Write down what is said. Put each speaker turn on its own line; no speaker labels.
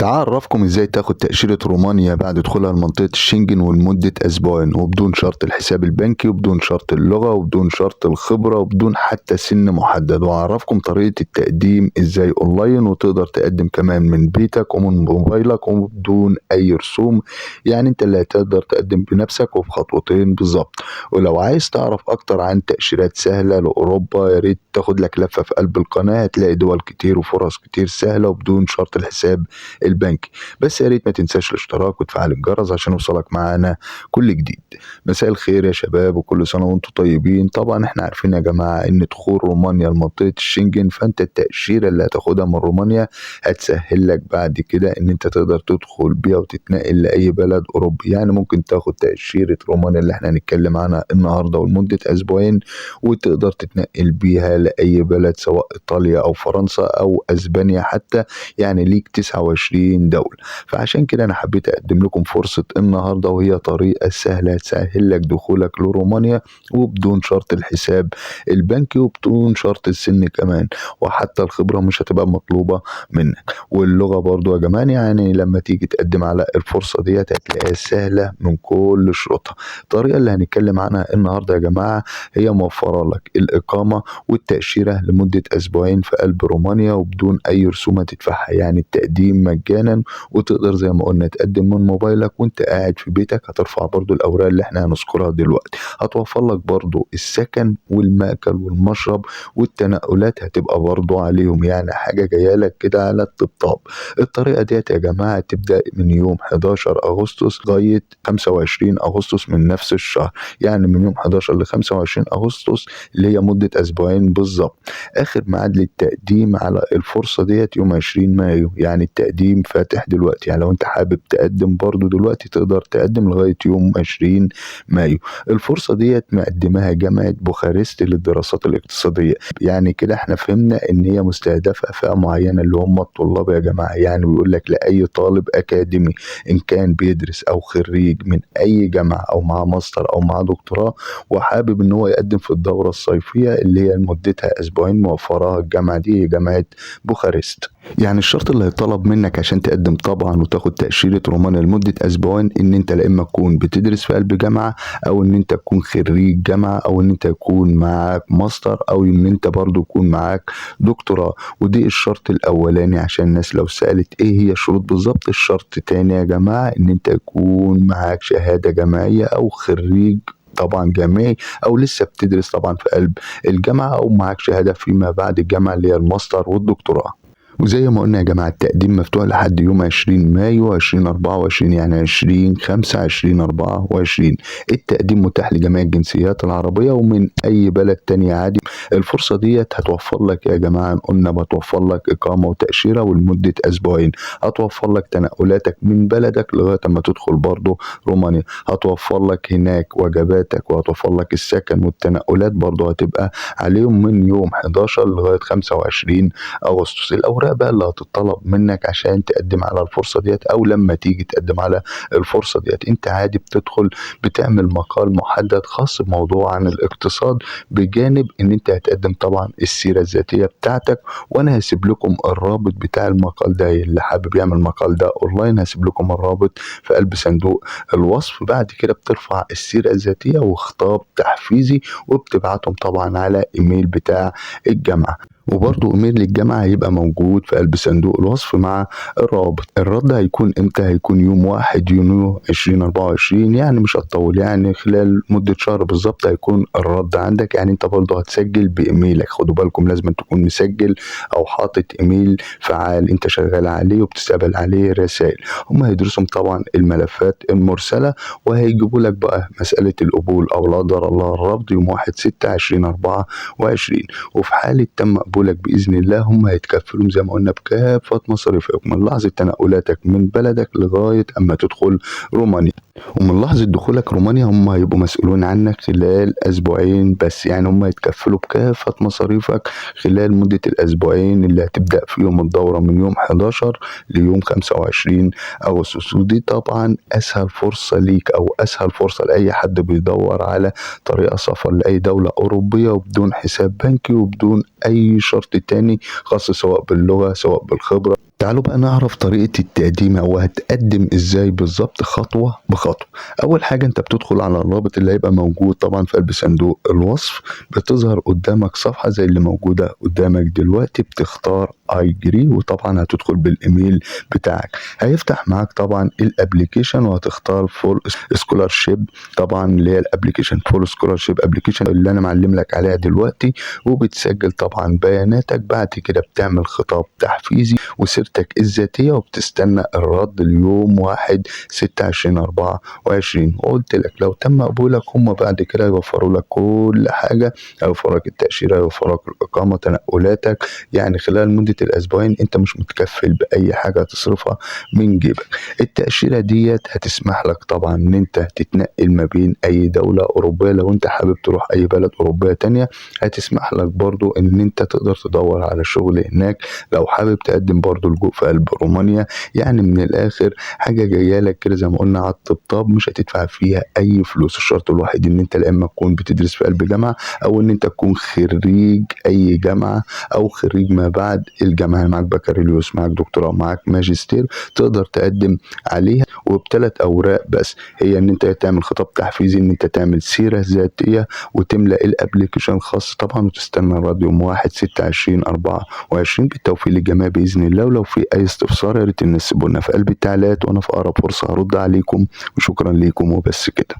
تعال أعرفكم ازاي تاخد تأشيرة رومانيا بعد دخولها لمنطقة الشنجن ولمدة اسبوعين، وبدون شرط الحساب البنكي وبدون شرط اللغة وبدون شرط الخبرة وبدون حتى سن محدد. وأعرفكم طريقة التقديم ازاي اونلاين، وتقدر تقدم كمان من بيتك ومن موبايلك وبدون اي رسوم، يعني انت اللي هتقدر تقدم بنفسك وبخطوتين بالظبط. ولو عايز تعرف اكتر عن تأشيرات سهلة لأوروبا، يا ريت تاخد لك لفة في قلب القناة، هتلاقي دول كتير وفرص كتير سهلة وبدون شرط الحساب البنكي. بس يا ريت ما تنساش الاشتراك وتفعيل الجرس عشان يوصلك معانا كل جديد. مساء الخير يا شباب، وكل سنة وانتم طيبين. طبعا احنا عارفين يا جماعة ان دخول رومانيا لمنطقة الشنجن، فانت التأشيرة اللي هتاخدها من رومانيا هتسهل لك بعد كده ان انت تقدر تدخل بيها وتتنقل لأي بلد أوروبي. يعني ممكن تاخد تأشيرة رومانيا اللي احنا هنتكلم عنها النهاردة ولمدة أسبوعين، وتقدر تتنقل بيها لأي بلد سواء إيطاليا أو فرنسا أو أسبانيا حتى، يعني ليك 29 دولة. فعشان كده أنا حبيت أقدم لكم فرصة النهاردة، وهي طريقة سهلة تسهل لك دخولك لرومانيا وبدون شرط الحساب البنكي وبدون شرط السن كمان، وحتى الخبرة مش هتبقى مطلوبة منك، واللغة برضو يا جماعة. يعني لما تيجي تقدم على الفرصة ديت هتلاقيها سهلة من كل شروطها. الطريقة اللي هنتكلم عنها النهاردة يا جماعة هي موفرة لك الإقامة والتأشيرة لمدة أسبوعين في قلب رومانيا وبدون أي رسوم هتدفعها، يعني التقديم مجانا، وتقدر زي ما قلنا تقدم من موبايلك وانت قاعد في بيتك. هترفع برضو الأوراق اللي احنا هنذكرها دلوقتي، هتوفر لك برضو السكن والمأكل والمشرب والتنقلات هتبقى برضو عليهم، يعني حاجة جاية لك كده على الطبطاب. الطريقة ديت يا جماعة تبدأ من يوم 11 أغسطس لغاية 25 أغسطس من نفس الشهر، يعني من يوم 11 ل 25 أغسطس اللي هي مدة أسبوعين بالظبط. آخر ميعاد للتقديم على الفرصة ديت يوم 20 مايو، يعني التقديم فاتح دلوقتي، يعني لو انت حابب تقدم برضو دلوقتي تقدر تقدم لغاية يوم 20 مايو. الفرصة ديت مقدماها جامعة بوخارست للدراسات الاقتصادية، يعني كده احنا فهمنا ان هي مستهدفة فئة معينة اللي هم الطلاب يا جماعة. يعني بيقول لك لأي طالب أكاديمي إن كان بيدرس أو خريج من أي جامعة أو معاه ماستر أو معاه دكتوراه وحابب إن هو يقدم في الدورة الصيفية اللي هي مدتها أسبوعين، موفراها الجامعة دي، جامعة بوخارست. يعني الشرط اللي هيطلب منك عشان تقدم طبعا وتاخد تأشيرة رومانيا لمدة أسبوعين إن أنت لا إما تكون بتدرس في قلب جامعة، أو إن أنت تكون خريج جامعة، أو إن أنت يكون معاك ماستر، أو إن أنت برضو يكون معاك دكتوراه. ودي الشرط الأولاني عشان الناس لو سألت إيه هي الشروط بالظبط. الشرط التاني يا جماعة إن أنت يكون معاك شهادة جامعية أو خريج طبعا جامعي، أو لسه بتدرس طبعا في قلب الجامعة، أو معاك شهادة فيما بعد الجامعة اللي هي الماستر والدكتوراه. وزي ما قلنا يا جماعة التقديم مفتوح لحد يوم 20 مايو 2024، يعني 20/5/2024. التقديم متاح لجميع الجنسيات العربية ومن أي بلد تاني عادي. الفرصة ديت هتوفر لك يا جماعة، قلنا بتوفر لك إقامة وتأشيرة ولمدة أسبوعين، هتوفر لك تنقلاتك من بلدك لغاية ما تدخل برضو رومانيا، هتوفر لك هناك وجباتك، وهتوفر لك السكن والتنقلات برضو هتبقى عليهم من يوم 11 لغاية 25 أغسطس. الأوراق بقى اللي هتطلب منك عشان تقدم على الفرصة ديت، أو لما تيجي تقدم على الفرصة ديت، أنت عادي بتدخل بتعمل مقال محدد خاص بموضوع عن الاقتصاد، بجانب إن أنت هتقدم طبعا السيرة الذاتية بتاعتك. وأنا هسيب لكم الرابط بتاع المقال ده، اللي حابب يعمل المقال ده أونلاين هسيب لكم الرابط في قلب صندوق الوصف. بعد كده بترفع السيرة الذاتية وخطاب تحفيزي، وبتبعتهم طبعا على إيميل بتاع الجامعة، وبرضه ايميل للجامعة هيبقى موجود في قلب صندوق الوصف مع الرابط. الرد هيكون امتى؟ هيكون يوم 1 يونيو 2024، يعني مش هتطول، يعني خلال مدة شهر بالظبط هيكون الرد عندك. يعني انت برضه هتسجل بايميلك، خدوا بالكم لازم تكون مسجل او حاطط ايميل فعال انت شغال عليه وبتستقبل عليه رسائل. هم هيدرسوا طبعا الملفات المرسلة، وهيجيبوا لك بقى مسألة القبول او لا قدر الله الرفض يوم 1/6/2024. وفي حالة تم قبولك بإذن الله هم هيتكفلوا زي ما قلنا بكافة مصاريفك من لحظة تنقلاتك من بلدك لغاية أما تدخل رومانيا. ومن لحظة دخولك رومانيا هم هيبقوا مسؤولون عنك خلال أسبوعين بس، يعني هم هيتكفلوا بكافة مصاريفك خلال مدة الأسبوعين اللي هتبدأ فيهم الدورة من يوم 11 ليوم 25 أغسطس. ودي طبعا أسهل فرصة ليك أو أسهل فرصة لأي حد بيدور على طريقة سفر لأي دولة أوروبية وبدون حساب بنكي وبدون أي شرط تاني خاص سواء باللغة سواء بالخبرة. تعالوا بقى نعرف طريقة التقديم او هتقدم ازاي بالظبط خطوة بخطوة. اول حاجة انت بتدخل على الرابط اللي هيبقى موجود طبعا في قلب صندوق الوصف، بتظهر قدامك صفحة زي اللي موجودة قدامك دلوقتي، بتختار I agree وطبعا هتدخل بالايميل بتاعك، هيفتح معاك طبعا ال application وهتختار full scholarship طبعا اللي هي ال application full scholarship application اللي انا معلم لك عليها دلوقتي، وبتسجل طبعا بياناتك. بعد كده بتعمل خطاب تحفيزي وسيرتك الذاتية، وبتستنى الرد اليوم 1/6/2024. وقلت لك لو تم قبولك هم بعد كده يوفروا لك كل حاجة، هيوفروا لك التأشيرة، هيوفروا لك الإقامة، تنقلاتك، يعني خلال مدة الأسبوعين أنت مش متكفل بأي حاجة تصرفها من جيبك. التأشيرة ديت هتسمح لك طبعا إن أنت تتنقل ما بين أي دولة أوروبية، لو أنت حابب تروح أي بلد أوروبية تانية هتسمح لك برضو إن أنت تقدر تدور على شغل هناك، لو حابب تقدم برضو لجوء في قلب رومانيا. يعني من الآخر حاجة جاية لك كده زي ما قلنا على الطبطاب، مش هتدفع فيها أي فلوس. الشرط الوحيد إن أنت لا إما تكون بتدرس في قلب جامعة، أو إن أنت تكون خريج أي جامعة أو خريج ما بعد الجامعة، يعني معاك بكالوريوس، معاك دكتوراه، معاك ماجستير، تقدر تقدم عليها. وبثلاث أوراق بس، هي إن أنت تعمل خطاب تحفيزي، إن أنت تعمل سيرة ذاتية، وتملأ ال application الخاص طبعا، وتستنى الرد يوم 1/6/2024. بالتوفيق للجميع بإذن الله. ولو في أي استفسار يا ريت الناس تسيبولنا في قلب التعليقات، وأنا في أقرب فرصة هرد عليكم. وشكرا ليكم وبس كده.